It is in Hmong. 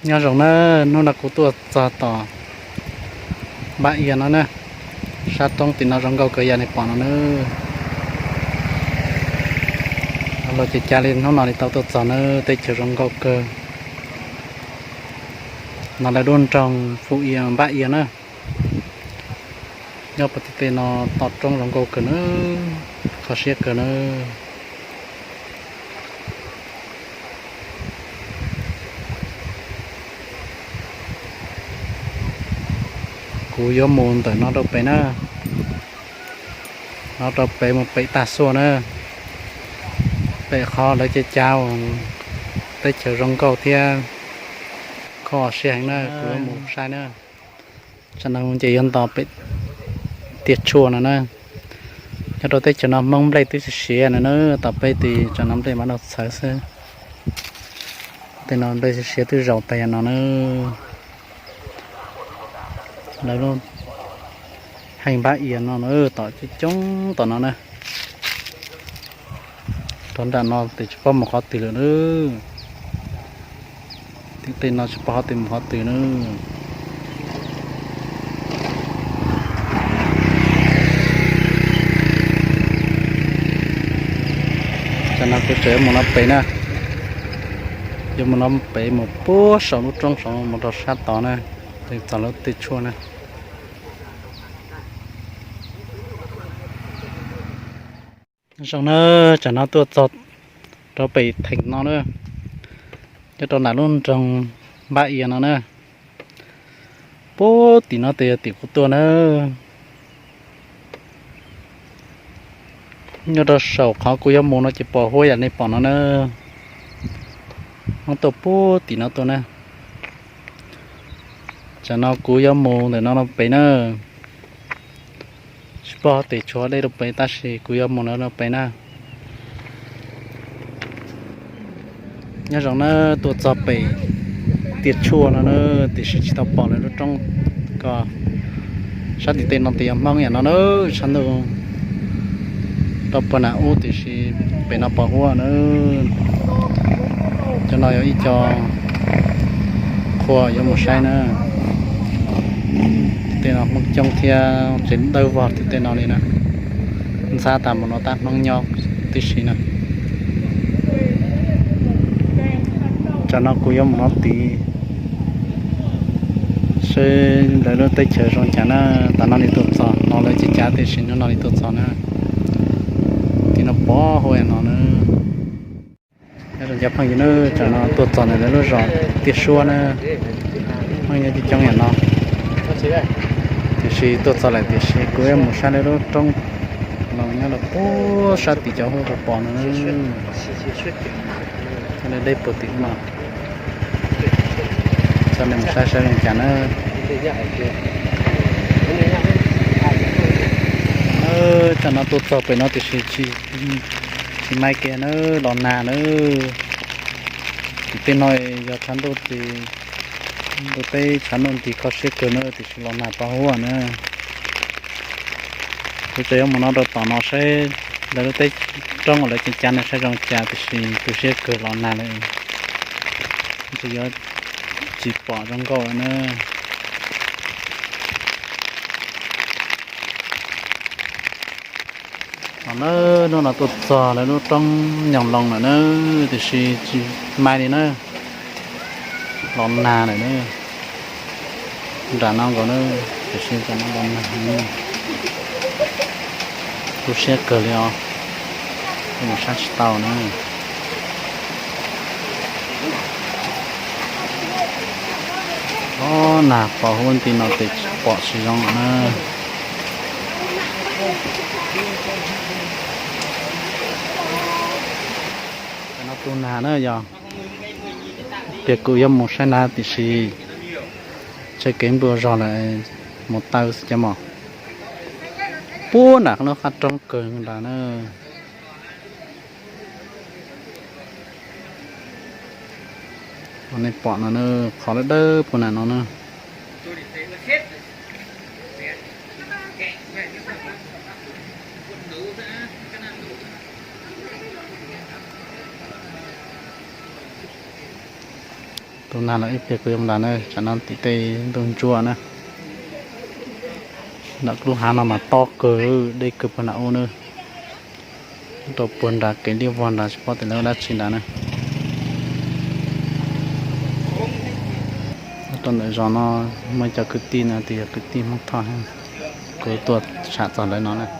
Nyob zoo nawb, hnub no kuv tuaj txog tom Npab Ia no na, sab roob tim no zoo nkauj kawg yam nej pom no na. Los ces cas li hnub no li tau tuaj txog na, teb chaws zoo nkauj kawg. No lawv lub nroog Fuj Ia, Npab Ia na. Nyob puag tim tej no tom roob zoo nkauj kawg na, kho siab kawg na. Kuv yuav mus ntawm no rau pem na, no rau pem mus pem tag xuaj na, pem qhov lawv cav cav, teb chaws zoo nkauj thiab kho siab heev na, kuv yuav mus saib na. Tsam no ces yuav nto pem tiaj tshuaj no na. Nyob rau teb chaws no Hmoob nplej twb siav no na, tom peb tid tsam no nplej mas noj txhawv xwb. Tej no nplej siav twb zaus tas yam no na. Lawv lub heej Npab Ia no na, tom coob coob tom no na. Rau nram no tes tsis paub mus qhov twg lawm na. Tim tej no tsis paub qhov twg mus qhov twg na. Tsam no kuv tseem yuav mus no pem na, yuav mus no pem mus puag saum lub roob saud mus rau sab tod na, txog lub tiaj tshuaj na. Zoo na, tsam no tuaj txog rau pem theem no na, nyob rau nram lub nroog Npab Ia no na. Puag tim no tes yog tim kuv tuaj na. Nyob rau saum qhov kuv yuav mus no ces pos huab yam nej pom no na. Hmoob tuaj puag tim no tuaj na. Tsam no kuv yuav mus ntawm no rau pem na. Tsis paub tes tshuav dej rau pem tab sis kuv yuav mus no rau pem na. Nyob zoo na, tuaj txog pem tiaj tshuaj no na, tiam sis tsis tau pom lawv lub roob ko. Sab tim tej no tes yog Hmoob yam no na, sab ntuj rau puag nram ub tiam sis pem no pos huab na. Cov no yog ib co qhua yuav mus saib na. Tim tej no Hmoob coob thiab tsev dawb vog tim tej no li na. Ntxhab tas mus no tab Hmoob nyob tib si na. Tsam no kuv yuav mus no tid, seb lawv lub teb chaws zoo cas na. Tam no li tuaj txog no lawv cig cav tiam sis hnub no li tuaj txog na. Tim no pos huab no na. Nyob zoo cov phooj ywg na, tsam no tuaj txog ntawm lawv lub zos Tiaj Suab na, Hmoob nyob coob coob yam no. Tiam sis tuaj txog lawm tiam sis kuv yuav mus saib lawv lub roob no nyob rau puag sab tim cov huab rau pos no. Cov deb deb puag tim no, coj nej mus saib saib zoo cas na. Tsam no tuaj txog pem no tiam sis tsis, tsis mai kiag na, los nag na. Tim tej no yog tshav ntuj ces ntuj teb tshav ntuj nti kho siab kawg na tiam sis los nag pos huab na. Kuv tseem yuav mus no rau tom no saib lawv lub teb roob uas lawv cig cav no saib zoo cas tiam sis tu siab kawg los nag lawm, tsis yuav tsis pom zoo nkauj lawm na. Os na, hnub no tuaj txog lawv lub roob Nyoog Loo lawm na, tiam sis tsis mai li na, los nag lawm na. Nram no nkaus na, tiam sis nram no los nag, tu siab kawg li os, mus saib tsis tau na. Os, nag pos huab nti no ces pom tsis zoo na. Tam no tu nag na yog, piav kuv yuav mus saib nag tiam sis tsheb kev npua zog lawm, mus taw xwb cov mos. Puag nram lub qab roob kawg nrad na. Nej pom no na, qhov dawb dawb puag nram no na. Tus nag los ib pliag kuv yuav mus nram na, tsam no tim tej ntug ntsuab na. Nram lub hav no mas tob kawg, deb kawg puag nram ub na. Rau puag nram kev liaj vog nrad tsis paub tias lawv ua dab tsi nrad na. Rau ntawm zos no muaj cov kwv tij no tias yog kwv tij Hmoob Thoj, kuv tuaj sam txog lawv no na.